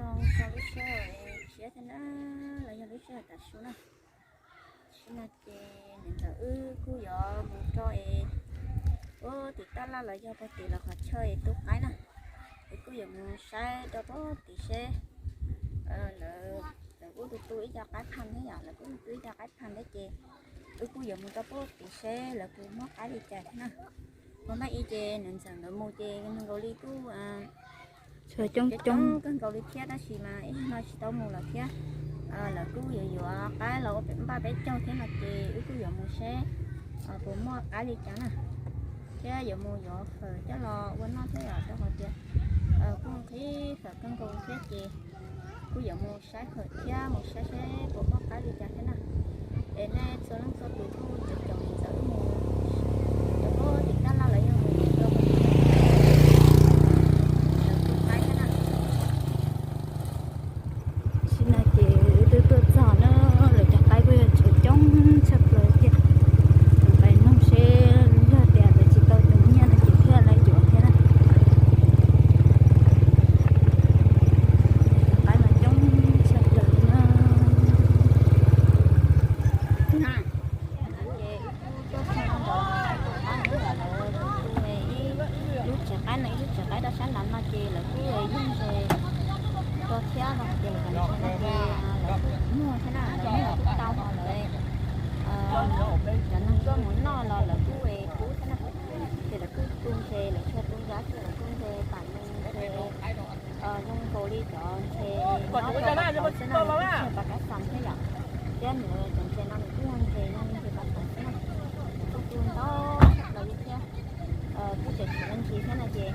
Tso lub sij hawm tshiab thiab na, los yog lub sij hawm tav su na. Tam sim no ces niam ntxawm wb kuj yuav mus rau es ub tim tab laj los yog puag tim lawv qhov chaw es tu qaib na. Es kuj yuav mus saib rau puag tim seb lawv, lawv kuj tu tu ib co qaib phaj thiab yom, lawv kuj tu tu ib co qaib phaj thiab ces wb kuj yuav mus rau puag tim seb lawv puas muaj qaib li cas thiab na. Ua ntej ib ces niam ntxawm nkawd mus ces neeg nkaus li kuj coob coob kawg nkaus li thiab tab sis mas ib zaug no tsis tau mus lawm thiab. Lawv kuj yuav yuav qaib los ua pem npaj peb caug thiab no ces wb kuj yuav mus seb puas muaj qaib li cas na, thiab yuav mus yuav fawm coj los ua noj thiab yom, rau qhov tias kuj nqhis fawm kawg nkaus thiab ces kuj yuav mus saib fawm thiab mus saib seb puas muaj qaib li cas thiab na. Es nej txhua leej txhua tus kuj cov caum niam ntxawm wb mus rau puag tim tab laj los yog mus rau puag tim lawv tu qaib thiab na. Tam sim no ces wb twb tuaj txog na, lawv cov qaib kuj yog tseem coob tshaj plaws thiab. Mus pais noog seb yog tias lawv tsis tau cov nyiaj no ces thiaj li yuav thiab na. Cov qaib mas coob tshaj plaws li na. Ces wb kuj tuaj txog ntawm lawv tu ib lub tsev qaib no, ib lub tsev qaib rau sab nrad no ces lawv kuj yeej ze rau thiab no ces lawv cov tsev no ces lawv kuj muag thiab na, lawv muag kuj tau ho lawv cov neeg tuaj mus noj los lawv kuj pub thiab na. Ces lawv kuj tu ntses, lawv tsuas tu ntses ces lawv kuj ntses pam zoo ntses, zoo nkaus li cov ntses nyob rau hauv xwb na, lawv kuj tsis yog paj kab xas thiab yom. Thiab nws cov ntses no nws kuj yog ntses zoo li ntses paj kab xas xwb na. Kuj tu ntau tshaj plaws li thiab. Kuj tseem tshuav me ntsis thiab no ces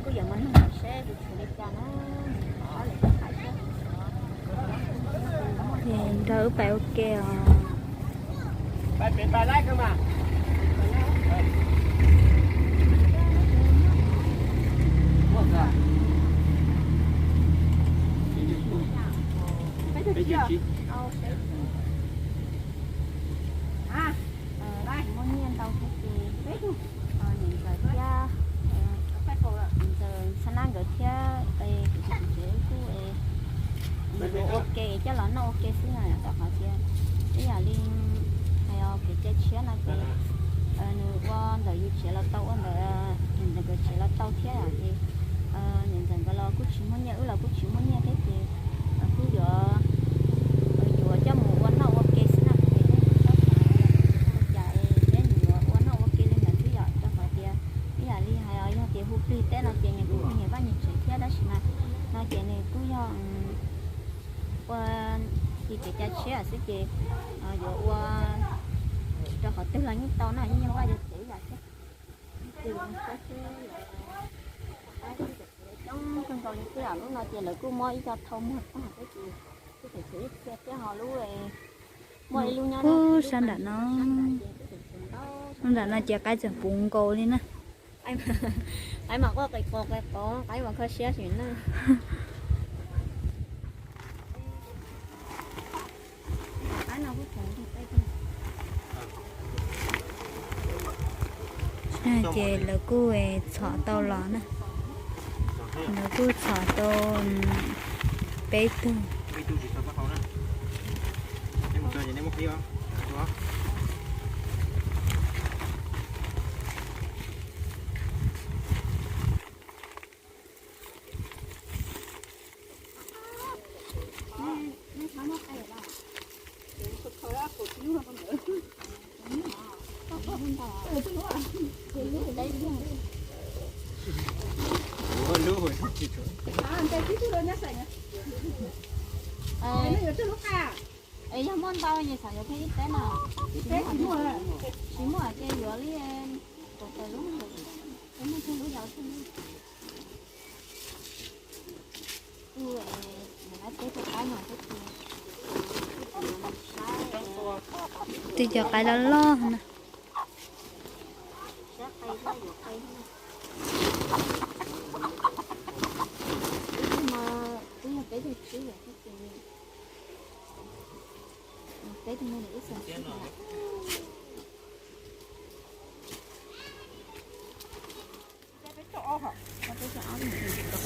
kuj yuav mus nug seb kuv tshuav li cas na. Nrog wb pais ua ke os. Muaj nyiaj ntau thiab ces niam ntxawm thiab, niam ntxawm Xab Nab nkawd thiab kuv tus txiv tsev kuj ua ke coj los noj ua ke xwb na, rau qhov tias ib yam li hais os kev cai tshiab no ces nws ua ntawm yus tsev los tau, ua ntawm niam ntxawm nkawd tsev los tau thiab ces niam ntxawm nkawd los kuj tsis muaj nyiaj, wb los kuj tsis muaj nyiaj thiab ces kuj yuav, yuav coj mus ua noj ua ke xwb na, ces yeej tsis txhob xav li cas es peb yuav ua noj ua ke li ntawd xwb yom, rau qhov tias ib yam li hais os yog tias hu plig teb no ces nws kuj hu nyias vaj nyias tsev thiab tab sis mas no ces nws kuj yog ua li kev cai tshiab xwb ces yuav ua tsis rau qhov twg los yeej tau no, yeej yog vaj yog tsev yom thiab. Coob kawg nkaus li xwb, lub no ces lawv kuj muab ib co thau muag tag thiab ces kuj tseem tshuav ib txhia thiab ho lub, muaj ib lub nyob pub sab nram no. Lub nram no ces qaib tseem puv nkaus li na. Qaib mas quaj qis qos qis qos, qaib mas kho siab sim na. Ces lawv kuj txhom tau los na, lawv kuj txhom tau peb tug. Es yog muaj ntau ces xav yuav kiag ib teb na, tsis muaj ces yuav li kaum tawm lub ntawd, muaj kiag lub yau thiab. Tej cov qaib loj loj na.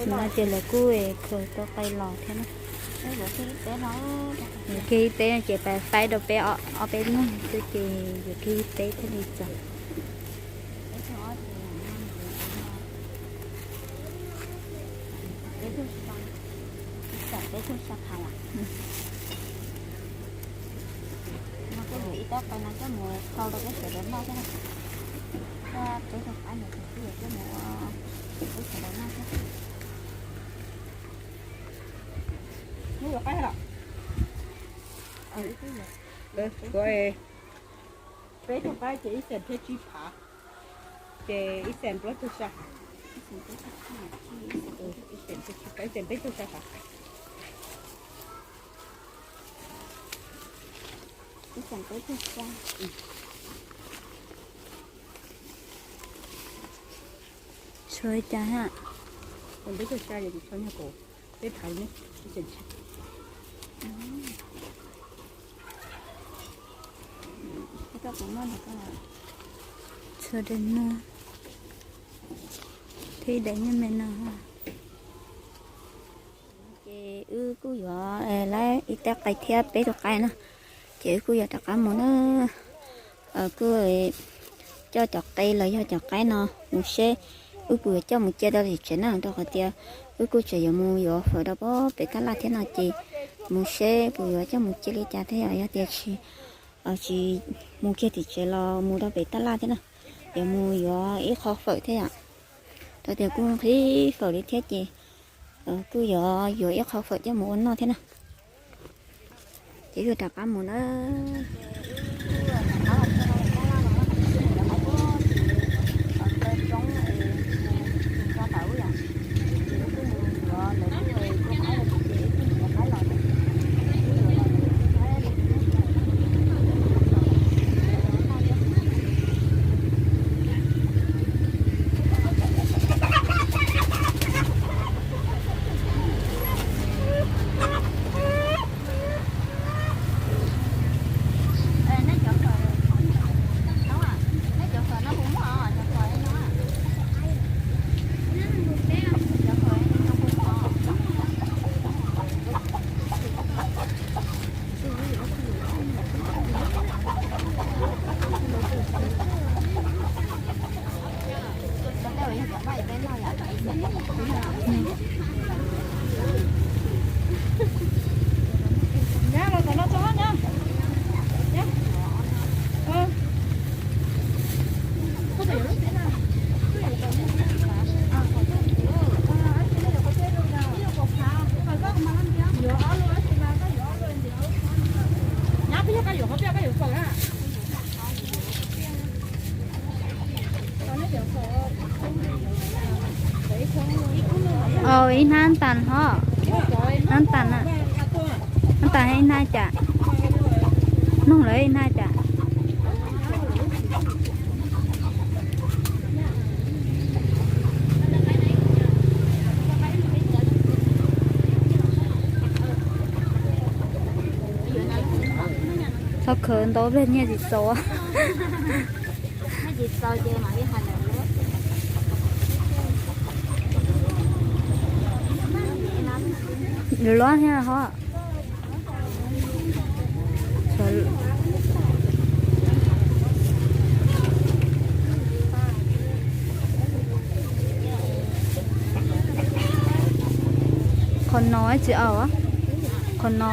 No ces lawv kuj khaws tau qe los thiab na. Yuav kiag ib teb ces faib rau peb ob peb leeg xwb ces yuav kiag ib teb thiaj li txaus. Peb tug qaib ces ib xees thiab tsib phav, ces ib xees plaub caug xya, ib xees peb caug xya phav. Tshuav cas ha? Peb phav ne. Tshuav daim no thiab ib daim nyob me no. Ces wb kuj yuav laib ib teb qe thiab peb tug qaib na, ces wb kuj yuav rov qab mus na. Kuj coj cov qe los yog cov qaib no mus seb wb puas yuav coj mus cia rau tim tsev na, rau qhov tias wb kuj tseem yuav mus yuav fawm rau pem tab laj thiab no ces mus seb puas yuav coj mus cia li cas thiab yom. Yog tias tsis, tsis mus kiag tim tsev los mus rau pem tab laj thiab na, yuav mus yuav ib qho fawm thiab yom. Rau tias kuj nqhis fawm li thiab ces kuj yuav yuav ib qho fawm coj mus ua noj thiab na. Ces wb rov qab mus na. Ib hnab tas ho, hnab tas, hnab tas ib hnab cas, noog lawv ib hnab cas. Txhob khawv ntau pliag nyiaj tsis txaus. Luag thiab ho. Qhov no tsis aus, qhov no.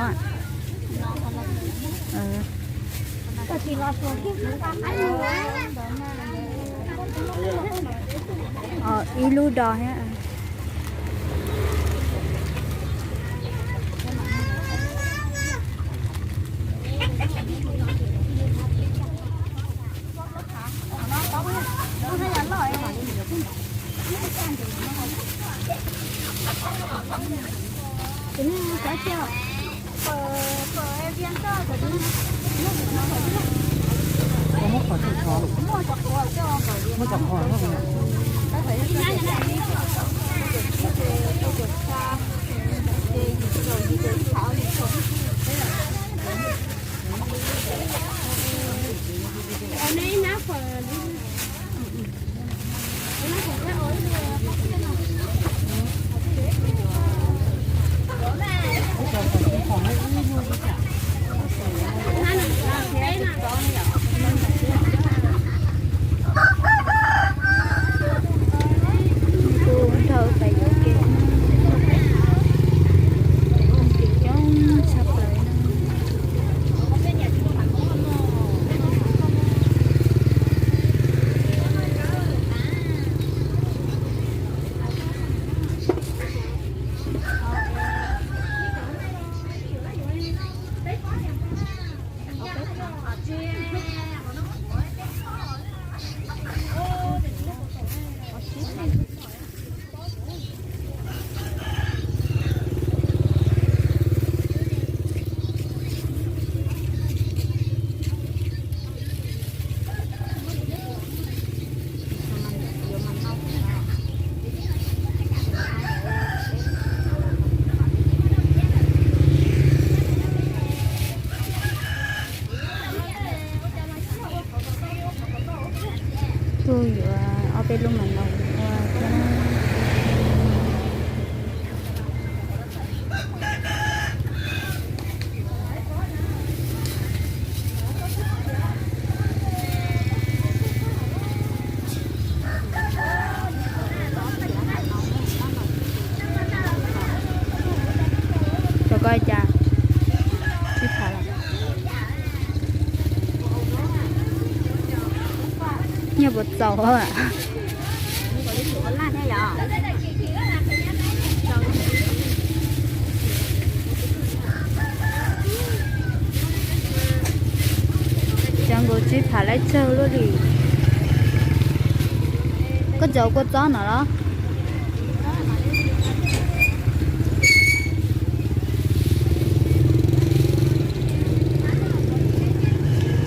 Ib lub do thiab. Muab qhov tseem qhov, muab cov qhov no. Koj cas, sib tham los, nyiaj puas txaus? Cov nkaus tsis tham laib tsawg luaj li. Koj cov kua txob no los?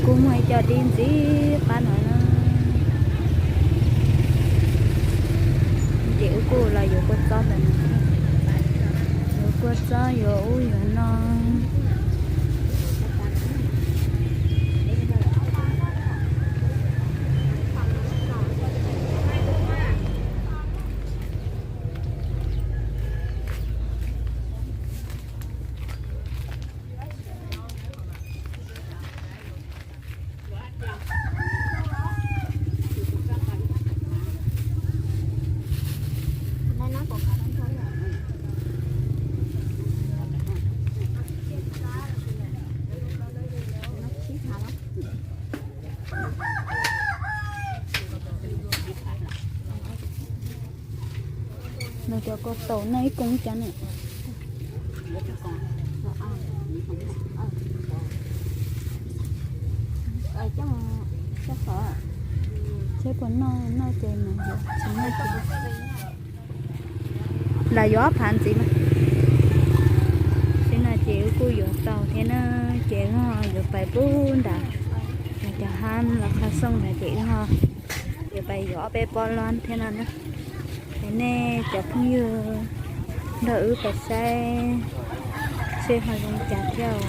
Kuj muaj ib co dib ntxiv qab no na. Ces wb kuj los yuav kua txob ntawm no, yuav kua txob yuav ub yuav no. Nws cov kua taum no ib koog cov na. Seb puas noj, noj ces mas yuav, tsis noj ces lam yuav ob phav ntxiv mas. Xwb no ces wb kuj yuav tau thiab na, ces wb ho yuav pais pub nram cov hab los kho xoo ntawd ces wb ho yuav pais yuav ob peb pob loj thiab no na. Es nej cov phooj ywg nrog wb pais saib seb ho zoo cas thiab.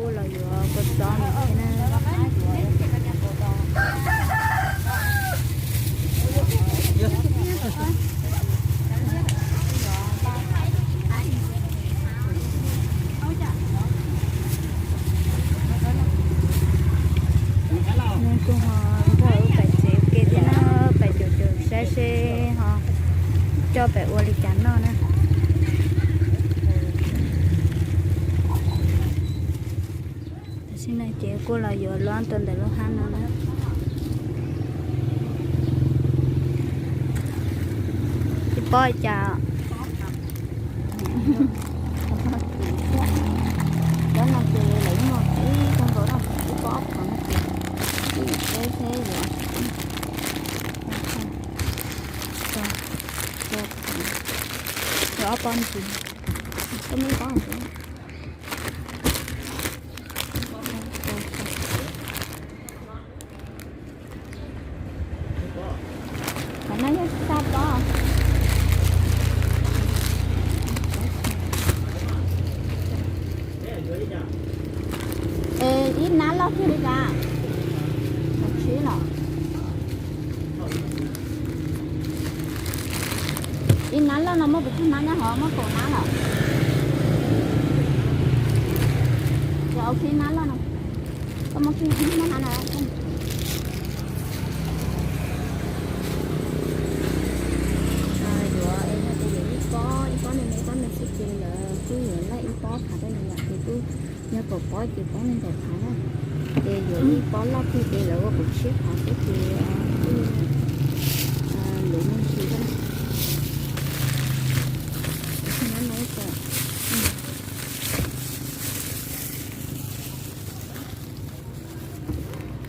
Kuj los yuav kua txob no thiab na. Nws kuj ho nrog wb pais tsev ua ke thiab na, pais caum caum saib seb ho coj pais ua li cas noj na. Tam sim no ces kuj los yuav luab rau ntawm lub hab no na. Tsis paub cas. Cov no ces lawv muag ib tag nkaus no, ib pob ob phav no ces, ib, ib, ib, yuav ob pob ntxiv, koj muaj ib pob ntxiv. Qhov no yog xya pob. Es ib nab loj kiag li cas? Kaum tsib los? Ib nab loj no muaj pes tsawg nab nyob hov, muaj kaum nab lawm. Yog ua kiag ib nab loj no, koj muab kiag ib nab no. Yuav es yog tias yuav ib pob, ib pob me me, ib pob me xwb ces lawv kuj yuav laij ib pob phav rau yus yom, ces kuj yog kaum pob ces poob li kaum phav na. Ces yuav ib pob loj kiag ces lawv ua kaum tsib phav xwb ces kuj luv me ntsis xwb na.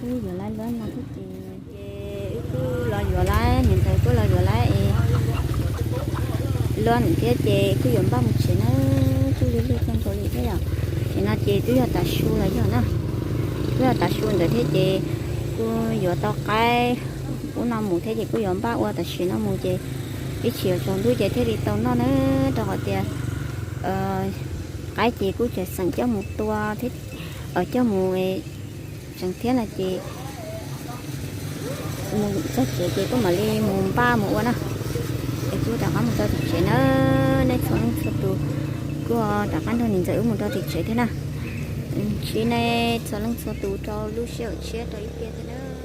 Wb yuav lawm luab no thiab ces, ces wb kuj los yuav lawm, niam ntxawm kuj los yuav lawm es luab thiab ces kuj yuav npaj mus tsev na, kuj lig lig kawg nkaus li thiab yom. Ces no ces twb yog tav su los yog na, Kuj yog tav su ntawd thiab ces kuj yuav tau qaib ub no mus thiab ces kuj yuav npaj ua tam sim no mus ces ib chim yuav tsaus ntuj ces thiaj li tau noj na, rau qhov tias qaib ces kuj tseem xeem coj mus tua thiab, coj mus tsev thiab no ces mus txog tsev ces kuj mam li mus npaj mus ua na. Es kuj rov qab mus rau tim tsev na, nej txhua leej txhua tus kuj rov qab nrog niam ntxawm wb mus rau tim tsev thiab na. Ntsib nej txhua leej txhua tus rau lub sij hawm tshiab rau ib pliag thiab na.